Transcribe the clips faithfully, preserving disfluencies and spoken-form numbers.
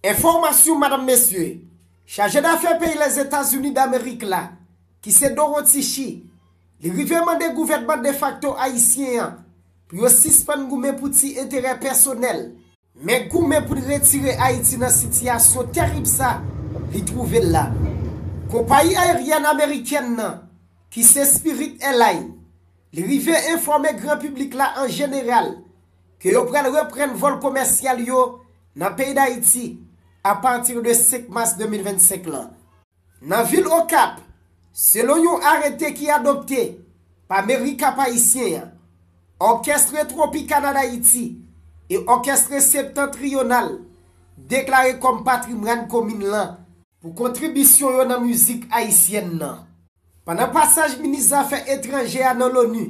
Enfòmasyon, madanm, mesye, chaje dafè peyi Lèzetazini Damerik la, ki se Dorothy Shi, li rive mande gouvènman defakto ayisyen an pou yo sispann goumen pou ti enterè pèsonèl, men goumen pou l retire Ayiti nan sitiyasyon terib sa li twouve l la. Konpayi ayeryèn amerikèn nan, ki se Spirit Airlines, li rive enfòme gran piblik la an jeneral ke yo pral reprann vòl komèsyal yo nan peyi Dayiti apati de senk mas de mil vennsenk lan. Nan vil Okap, selon yon arete ki adopte pa meri Kap Ayisyen an, Òkèstre Tropicana d'Haïti e Òkèstre Septentrional deklare kòm patrimwàn komin lan pou kontribisyon yo nan mizik ayisyèn nan. Pandan pasaj minis zafè etranjè a nan Loni,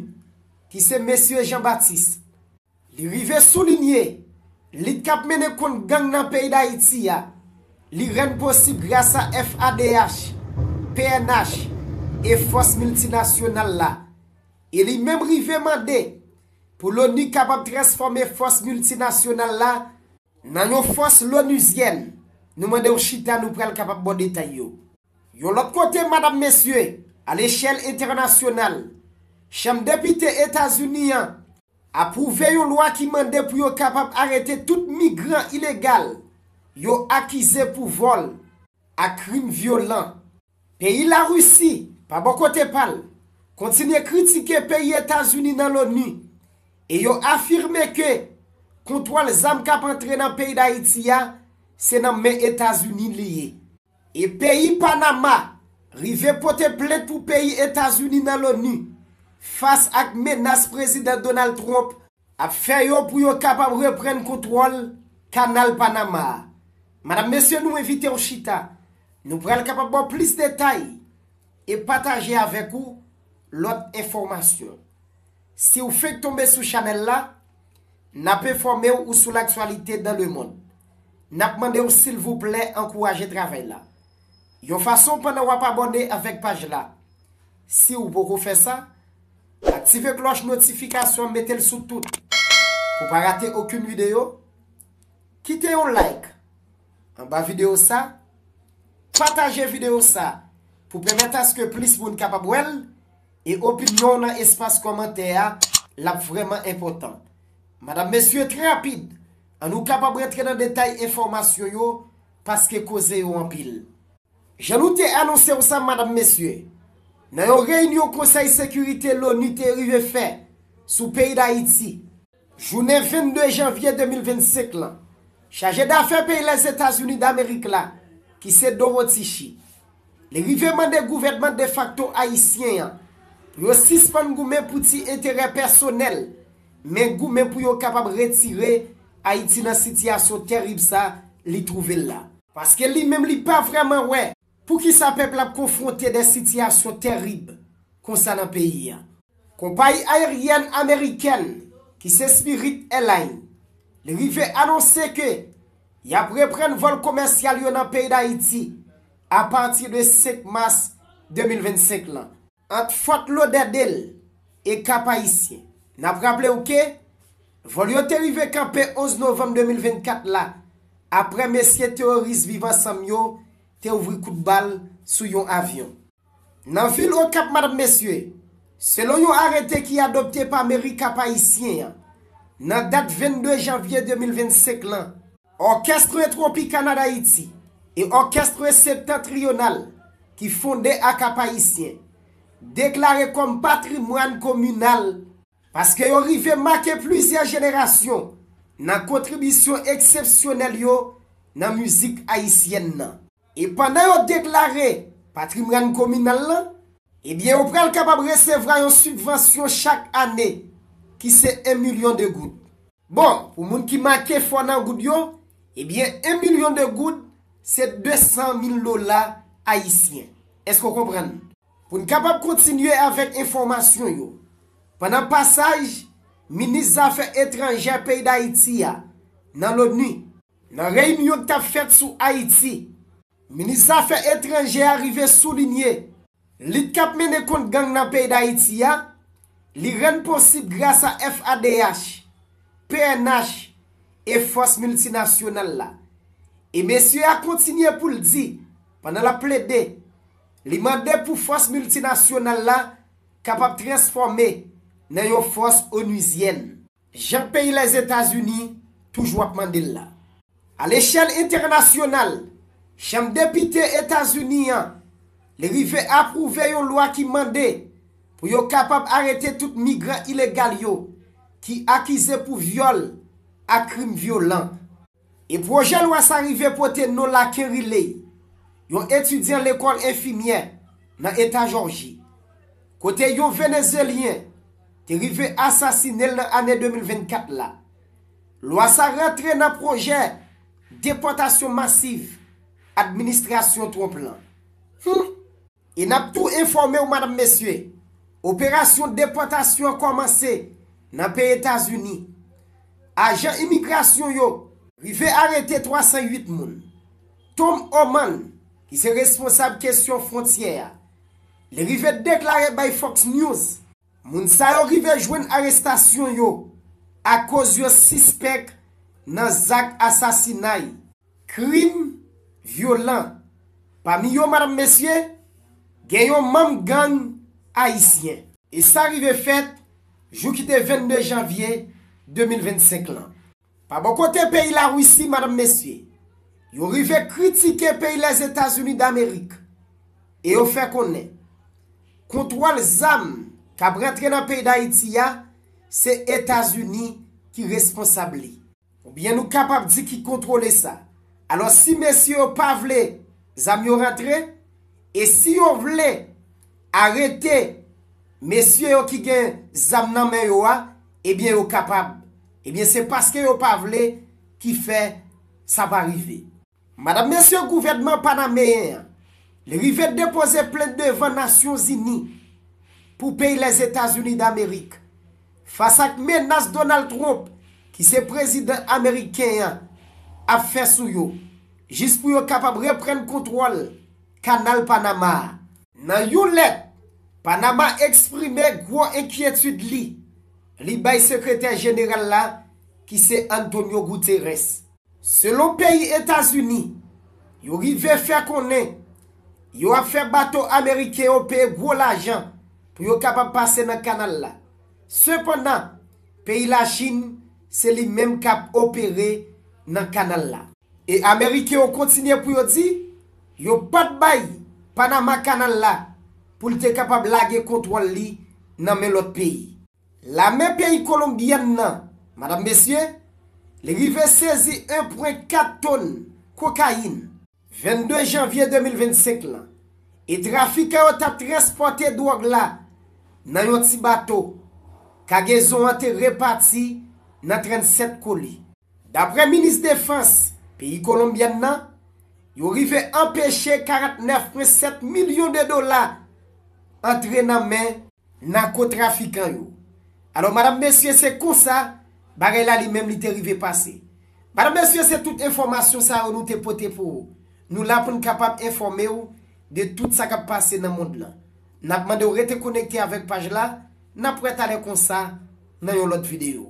ki se mesye Jean Baptiste, li rive soulinye lit k ap mennen kont gang nan peyi Dayiti a, li rann posib gras a F A D H, P N H e fòs miltinasyonal la. E li menm rive mande pou Loni kapab transfòme fòs miltinasyonal la nan yon fòs lonizyèn. Nou mande w chita, nou pral kapab ba w detay yo. Yon lòt kote, madanm, mesye, alechèl entènasyonal, Chanm Depite Etazini an apwouve yon lwa ki mande pou yo kapab arete tout migran ilegal yo akize pou vòl ak krim vyolan. Peyi Larisi, pa bò kote pa l, kontinye kritike peyi Etazini nan Loni e yo afime ke kontwòl zam k ap antre nan peyi Dayiti a se nan men Etazini li ye. E peyi Panama rive pote plent pou peyi Etazini nan Loni fas ak menas Prezidan Donald Trump ap fè yo pou yo kapab reprann kontwòl Kanal Panama a. Madanm, mesye, nou envite w chita. Nou pral kapab ba w plis detay e pataje avèk ou lòt enfòmasyon. Si w fenk tonbe sou chanèl la, n ap enfòme w ou sou laktyalite dans le monde. N ap mande w silvouplè ankouraje travay la yon fason pandan w ap abòne avèk paj la. Si w poko fè sa, aktive klòch notifikasyon an, mete l sou tout pou pa rate okenn videyo. Kite yon like anba videyo sa, pataje videyo sa pou pèmèt aske plis moun kapab wè l, e opinyon w nan espas kòmantè a, l ap vrèman enpòtan. Madanm, mesye, trè rapid, ann nou kapab rantre nan detay enfòmasyon yo, paske koze yo anpil. Jan nou te anonse w sa, madanm, mesye, nan yon reyinyon Konsèy Sekirite Loni te rive fè sou peyi Dayiti, jounen vennde janvye de mil vennsenk lan, chaje dafè peyi Lèzetazini Damerik la, ki se Dorothy Shi, li rive mande gouvènman defakto ayisyen an pou yo sispann goumen pou ti enterè pèsonèl, men goumen pou yo kapab retire Ayiti nan sitiyasyon terib sa li twouve l la. Paske li menm, li pa vrèman wè poukisa pèp la ap konfwonte de sitiyasyon terib konsa nan peyi a. Konpayi ayeryèn amerikèn, ki se Spirit Airlines, li rive anonse ke y ap reprann vòl komèsyal yo nan peyi Dayiti apati de senk mas de mil vennsenk lan, ant Fort Lauderdale e Cap Haïtien. N ap raple w ke vòl yo te rive kanpe onz novanm de mil vennkat la, apre mesye teworis Viv Ansanm yo te ouvri kout bal sou yon avyon. Nan vil Okap, madanm, mesye, selon yon arete ki adopte pa meri Kap Ayisyen an, nan dat vennde janvye de mil vennsenk lan, Òkèstre Tropicana d'Haïti e Òkèstre Septentrional, ki fonde a Kap Ayisyen, deklare kòm patrimwàn kominal, paske yo rive make plizyè jenerasyon nan kontribisyon eksepsyonèl yo nan mizik ayisyèn nan. E pandan yo deklare patrimwàn kominal lan, ebyen, yo pral kapab resevwa yon sibvansyon chak ane ki se en milyon de goud. Bon, pou moun ki make fò nan goud yo, ebyen, en milyon de goud se de san mil dola ayisyen. Èske w konprann? Pou n kapab kontinye avèk enfòmasyon yo, pandan pasaj minis zafè etranjè peyi Dayiti a nan Loni, nan reyinyon k t ap fèt sou Ayiti, minis zafè etranjè a rive soulinye lit k ap mennen kont gang nan peyi Dayiti a, li rann posib gras a F A D H, P N H e fòs miltinasyonal la. E mesye a kontinye pou l di, pandan l ap plede, li mande pou fòs miltinasyonal la kapab transfòme nan yon fòs onuzyèn, jan peyi Lèzetazini toujou ap mande l la. A lechèl entènasyonal, Chanm Depite Etazini an, li rive apwouve yon lwa ki mande pou yo kapab arete tout migran ilegal yo ki akize pou vyòl ak krim vyolan. E pwojè lwa sa rive pote non Laken Riley, yon etidyan lekòl enfimyè nan eta Jòji, kote yon Venezyelyen te rive asasinen l nan ane de mil vennkat la. Lwa sa rantre nan pwojè depòtasyon masiv administrasyon Trump lan. Hum! E n ap tou enfòme w, madanm, mesye, operasyon depòtasyon an kòmanse nan peyi Etazini. Ajan imigrasyon yo rive arete twa san uit moun. Tom Homan, ki se responsab kesyon fwontyè a, li rive deklare bay Fox News, moun sa yo rive jwenn arestasyon yo akoz yo sispèk nan zak asasinay, krim vyolan. Pami yo, madanm, mesye, gen yon manm gang ayisyen. E sa rive fèt jou ki te vennde janvye de mil vennsenk lan. Pa bò kote peyi Larisi, madanm, mesye, yo rive kritike peyi Lèzetazini Damerik e yo fè konnen kontwòl zam k ap rantre nan peyi Dayiti a, se Etazini ki responsab li. Oubyen nou kapab di ki kontwole sa. Alò, si mesye yo pa vle zam yo rantre, e si yo vle arete mesye yo ki gen zam nan men yo a, ebyen yo kapab. Ebyen se paske yo pa vle ki fè sa pa rive. Madanm, mesye, gouvènman panameyen an, li rive depoze plent devan Nasyonzini pou peyi Lèzetazini Damerik, fas ak menas Donald Trump, ki se prezidan ameriken an, ap fè sou yo, jis pou yo kapab reprann kontwòl Kanal Panama a. Nan yon lèt, Panama eksprime gwo enkyetid li, li bay sekretè jeneral la, ki se Antonio Guterres. Selon peyi Etazini, yo rive fè konnen yo ap fè bato ameriken yo peye gwo lajan pou yo kapab pase nan kanal la. Sepandan, peyi Lachin, se li menm k ap opere nan kanal la. E ameriken yo kontinye pou yo di, yo pa t bay Panama Kanal la pou l te kapab lage kontwòl li nan men lòt peyi. Lame peyi kolonbyèn nan, madanm, mesye, li rive sezi en pwen kat tonn kokayin vennde janvye de mil vennsenk lan, e trafikan yo t ap transpòte dwòg la nan yon ti bato. Kagezon an te repati nan trannsèt koli. Daprè minis defans peyi kolonbyèn nan, yo rive anpeche karantnèf pwen sèt milyon de dola antre nan men nakotrafikan yo. Alò, madanm, mesye, se konsa bagay la li menm li te rive pase. Madanm, mesye, se tout enfòmasyon sa yo nou te pote pou ou. Nou la pou n kapab enfòme w de tout sa k ap pase nan mond lan. N ap mande w rete konekte avèk paj la, n ap wè talè konsa nan yon lòt videyo.